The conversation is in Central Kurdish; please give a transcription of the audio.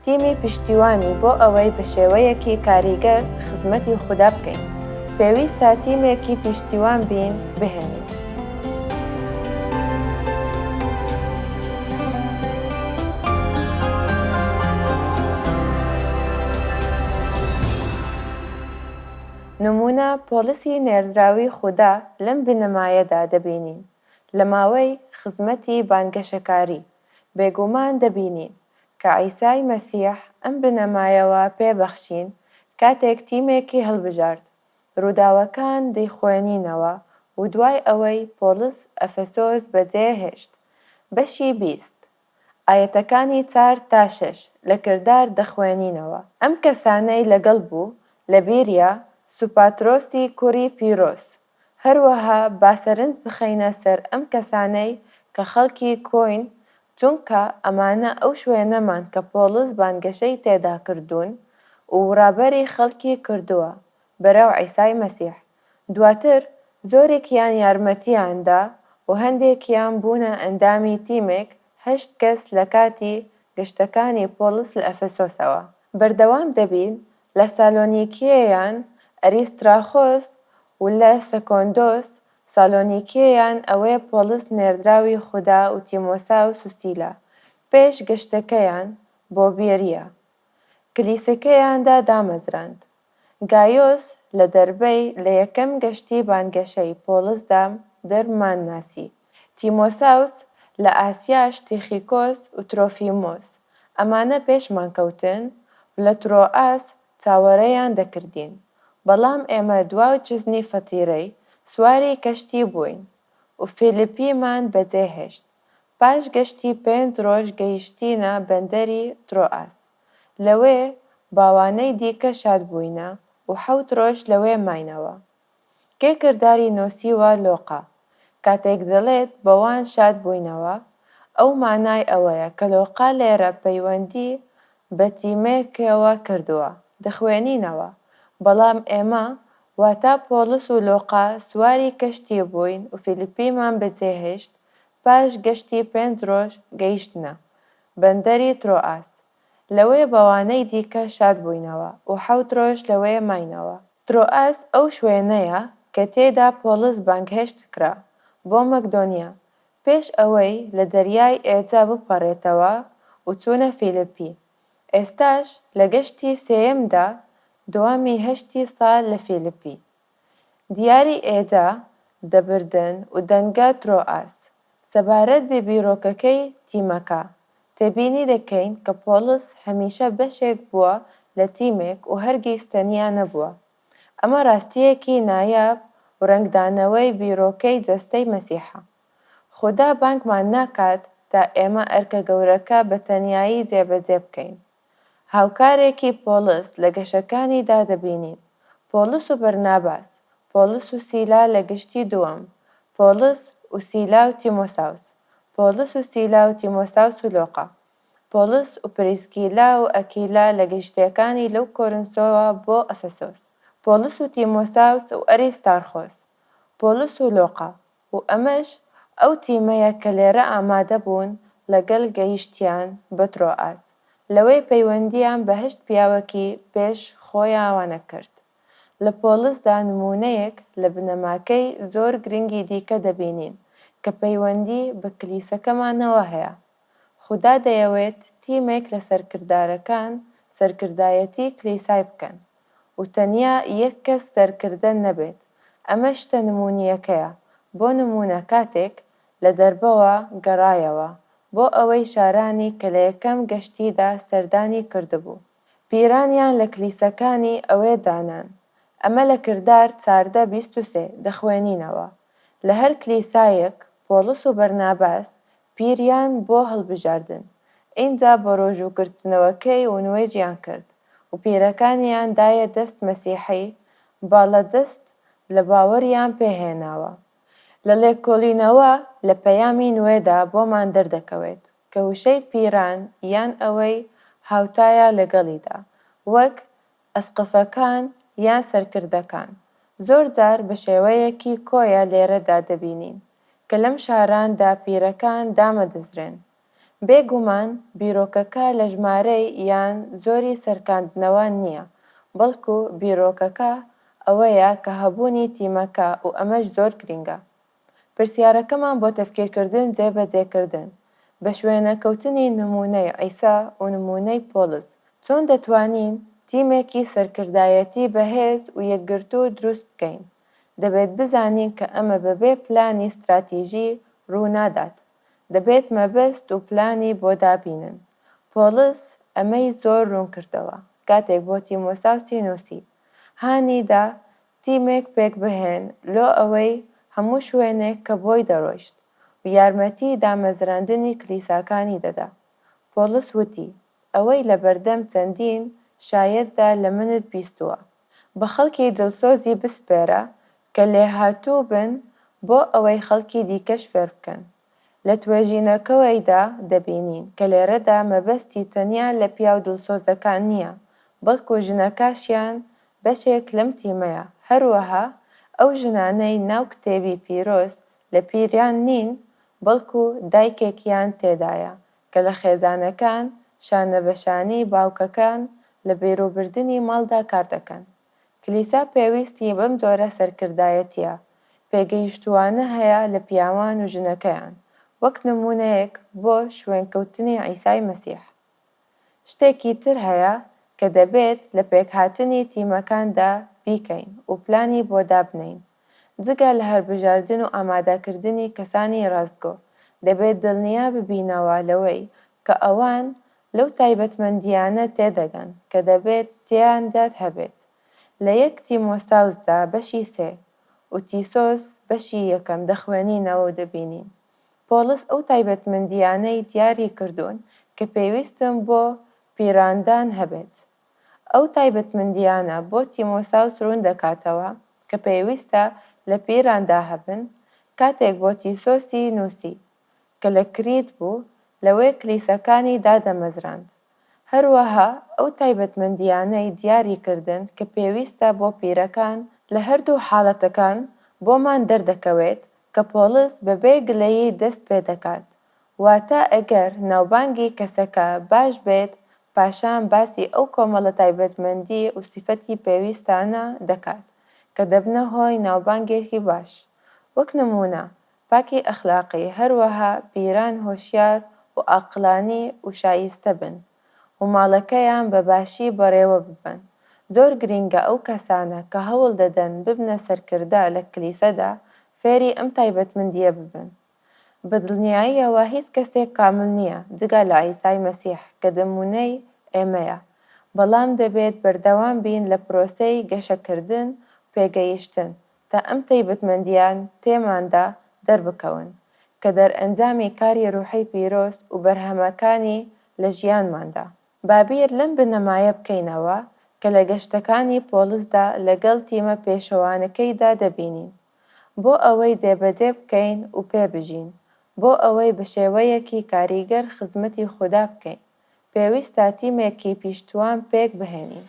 تیمی پشتیوانی بۆ ئەوەی بە شێوەیەکی کاریگەر خزمەتی خودا بکەین، پێویستە تیمێکی پیشتیوان بین بهێنین. نموونە پۆڵسی نێردراوی خودا لەم بنەمایەدا دەبینین لە ماوەی خزمەتی بانگەشەکاری، بێگومان دەبینین کە عیسای مەسیح ئەم بنەمایەوە پێ بەخشین کاتێک تیمێکی هەڵبژارد. ڕووداوەکان دەیخوێنینەوە و دوای ئەوەی پۆڵس ئەفەسۆس بەجێ هێشت. بەشی 20 ئایەتەکانی چار تا شەش لە کردار دەخوێنینەوە. ئەم کەسانەی لەگەڵ بوو لە بیریا، سوپاترۆسی کوڕی پیرۆس، هەروەها با سەرنج بخەینە سەر ئەم کەسانەی کە خەڵکی کۆین، چونکە ئەمانە ئەو شوێنەمان کە پۆڵس بانگەشەی تێدا کردوون و ڕابەری خەڵکی کردووە بەرەو عیسای مەسیح. دواتر زۆرێکیان یارمەتیان دا و هەندێکیان بوونە ئەندامی تیمێک هەشت کەس لە کاتی گەشتەکانی پۆڵس لە ئەفەسۆسەوە. بەردەوام دەبین لە سالۆنیکییان ئەریستراخۆس و لە سەکۆندۆس سالۆنیکییان ئەوێ پۆڵس نێردراوی خودا و تیمۆساوس و سیلا پێش گەشتەکەیان بۆ بێریە کلیسەکەیاندا دامەزراند. گایۆس لە دەربەی لە یەکەم گەشتی بانگەشەی پۆڵسدا دەرمانناسی. تیمۆساوس لە ئاسیاش تیخیکۆس و ترۆفیمۆس ئەمانە پێشمان کەوتن و لە ترۆئاس چاوەڕێیان دەکردین. بەڵام ئێمە دوا جزنی فەتیرەی سواری کەشتی بووین و فیلیپیمان بەجێ هێشت. پاش گەشتی پێنج ڕۆژ گەیشتینە بەندەری ترۆئاس. لەوێ باوانەی دیکە شاد بووینە و حەوت ڕۆژ لەوێ ماینەوە. کێ کرداری نووسیوە لۆقا؟ کاتێک دەڵێت بەوان شاد بووینەوە، ئەو مانای ئەوەیە کە لۆقا لێرە پەیوەندی بە تیمێکەوە کردووە. دەخوێنینەوە، بەڵام ئێمە، واتا پۆڵس و لۆقا سواری کەشتی بووین و فیلیپیمان بەجێهێشت، پاش گەشتی پێنج ڕۆژ گەیشتنە بەندەری ترۆئاس. لەوێ بەوانەی دیکە شاد بووینەوە و حەوت ڕۆژ لەوێ ماینەوە. ترۆئاس ئەو شوێنەیە کە تێیدا پۆڵس بانگهێشت کرا بۆ مەکدۆنیا پێش ئەوەی لە دەریای ئێجە بپەڕێتەوە و چوونە فیلیپی. ئێستاش لە گەشتی سێیەمدا دوامی هەشتی ساڵ لە فیلیپی. دیاری ئێجە دەبردن و دەنگە ترۆئاس. سەبارەت بە بیرۆکەکەی تیمەکە، تێبینی دەکەین کە پۆڵس هەمیشە بەشێک بووە لە تیمێک و هەرگیز تەنیا نەبووە. ئەمە ڕاستییەکی نایاب و ڕەنگدانەوەی بیرۆکەی جەستەی مەسیحە. خودا بانگمان ناکات تا ئێمە ئەرکە گەورەکە بە تەنیایی جێبەجێ بکەین. هاوکارێکی پۆڵس لە گەشەکانیدا دەبینین، پۆڵس و بەرناباس، پۆڵس و سیلا لە گشتی دووەم، پۆڵس و سیلا و تیمۆساوس، پۆڵس و سیلا و تیمۆساوس و لۆقا، پۆڵس و پریسکیلا و ئەکیلا لە گشتیەکانی لەو کۆرنسۆوە بۆ ئەفەسۆس، پۆڵس و تیمۆساوس و ئەریستارخۆس، پۆڵس و لۆقا، و ئەمەش ئەو تیمەیە کە لێرە ئامادە بوون لەگەل گەیشتیان بە ترۆئاس، لەوێ پەیوەندیان بە هەشت پیاوەکی پێش خۆیاوانە کرد. لە پۆڵسدا نموونەیەک لە بنەماکەی زۆر گرنگی دیکە دەبینین کە پەیوەندی بە کلیسەکەمانەوە هەیە. خودا دەیەوێت تیمێک لە سەرکردارەکان سەرکردایەتی کلیسای بکەن و تەنیا یەک کەس سەرکردە نەبێت، ئەمە شتە نموونییەکەیە، بۆ نموونە کاتێک لە دەربەوە گەڕایەوە بۆ ئەوەی شارانی کە لە یەکەم گەشتیدا سەردانی کردبوو. پیرانیان لە کلیسەکانی ئەوێ دانان. ئەمە لە کردار 14 23 دەخوێنینەوە. لە هەر کلیسایەک پۆڵس و بەرناباس پیریان بۆ هەڵبژاردن. ئینجا بەڕۆژووگرتنەوەکەی و نوێژیان کرد و پیرەکانیان دایە دەست مەسیحی باڵادەست لە باوەڕیان پێ هێناوە. لە لێکۆڵینەوە لە پەیامی نوێدا بۆمان دەردەکەوێت کە وشەی پیران یان ئەوەی هاوتایە لەگەڵیدا، وەک ئەسقفەکان یان سەرکردەکان، زۆر جار بە شێوەیەکی کۆیە لێرەدا دەبینین کە لەم شاراندا پیرەکان دامەدەزرێن. بێ گومان بیرۆکەکە لە ژمارەی یان زۆری سرکاندنەوە نییە، بەڵکو بیرۆکەکە ئەوەیە کە هەبوونی تیمەکە و ئەمەش زۆر گرینگە. پرسیارەکەمان بۆ تەفکیرکردن و جێبەجێکردن، بە شوێنەکەوتنی نموونەی عیسا و نموونەی پۆڵس، چۆن دەتوانین تیمێکی سەرکردایەتی بەهێز و یەکگرتوو دروست بکەین؟ دەبێت بزانین کە ئەمە بەبێ پلانی ستراتیژی ڕوو نادات. دەبێت مەبەست و پلانی بۆ دابینن. پۆڵس ئەمەی زۆر ڕوون کردەوە کاتێک بۆ تیمۆساوسی نووسی، هانی دا تیمێک پێکبهێن لۆ ئەوەی هەموو شوێنێک کە بۆی دەڕۆیشت و یارمەتی دامەزراندنی کلیساکانی دەدا. پۆڵس وتی، ئەوەی لەبەردەم چەندین شایەتدا لە منت بیستووە. بە خەڵکی دڵسۆزی بسپێرە کە لێهاتوو بن بۆ ئەوەی خەڵکی دیکەش فێر بکەن. لە توێژینەکەوەیدا دەبینین کە لێرەدا مەبەستی تەنیا لە پیاو دڵسۆزەکان نییە، بەڵکو ژنەکاشیان بەشێک لەم تیمەیە، هەروەها ئەو ژنانەی ناو کتێبی پیرۆز لە پیران نین، بەڵکو دایکێکیان تێدایە کە لە خێزانەکان شانەبەشانی باوکەکان لە بەڕێوەبردنی ماڵدا کار دەکەن. کلیسا پێویستی بەم جۆرە سەرکردایەتییە پێگەیشتووانە هەیە لە پیاوان و ژنەکەیان، وەک نموونەیەک بۆ شوێنکەوتنی عیسای مەسیح. شتێکی تر هەیە کە دەبێت لە پێکهاتنی تیمەکاندا بیکەین و پلانی بۆ دابنێین. جگە لە هەڵبژاردن و ئامادەکردنی کەسانی ڕاستگۆ، دەبێت دڵنیا ببینەوە لەوەی کە ئەوان لەو تایبەتمەندییانە تێدەگەن کە دەبێت تێیاندا هەبێت. لە یەک تیمۆساوسدا بەشی سێ و تیسۆس بەشی یەکەم دەخوێنینەوە و دەبینین پۆڵس ئەو تایبەتمەندییانەی دیاری کردوون کە پێویستن بۆ پیراندان هەبێت. ئەو تایبەتمەندییانە بۆ تیمۆساوس ڕوون دەکاتەوە کە پێویستە لە پیراندا هەبن، کاتێک بۆ تیسۆسی نووسی کە لە کریت بوو، لەوێ کلیسەکانی دادەمەزراند. هەروەها ئەو تایبەتمەندییانەی دیاری کردن کە پێویستە بۆ پیرەکان، لە هەردوو حاڵەتەکان بۆمان دەردەکەوێت کە پۆڵس بەبێ گلەیی دەست پێدەکات، واتە ئەگەر ناوبانگی کەسەکە باش بێت پاشان باسی ئەو کۆمەڵە تایبەتمەندی و سیفەتی پێویستانە دەکات کە دەبنە هۆی ناوبانگێکی باش. وەک نموونە پاکی ئەخلاقی، هەروەها پیران هۆشیار و ئاقڵانی و شایستە بن و ماڵەکەیان بە باشی بەڕێوە ببەن. زۆر گرینگە ئەو کەسانە کە هەوڵ دەدەن ببنە سەرکردە لە کلیسەدا فێری ئەم تایبەتمەندییە ببن. بە دڵنیاییەوە هیچ کەسێک کامل نییە جگە لە عیسای مەسیح کە نموونەی ئێمەیە، بەڵام دەبێت بەردەوام بین لە پرۆسەی گەشەکردن و پێگەیشتن تا ئەم تایبەتمەندییان تێماندا دەربکەون کە دەرئەنجامی کاری ڕوحی پیرۆز و بەرهەمەکانی لە ژیانماندا. با بیر لەم بنەمایە بکەینەوە کە لە گەشتەکانی پۆڵسدا لەگەڵ تیمە پێشەوانەکەیدا دەبینین. بۆ ئەوەی جێبەجێ بکەین و پێ بژین، بۆ ئەوەی بە شێوەیەکی کاریگەر خزمەتی خودا بکەین، پێویستە تیمێکی پیشتوان پێک بهێنین.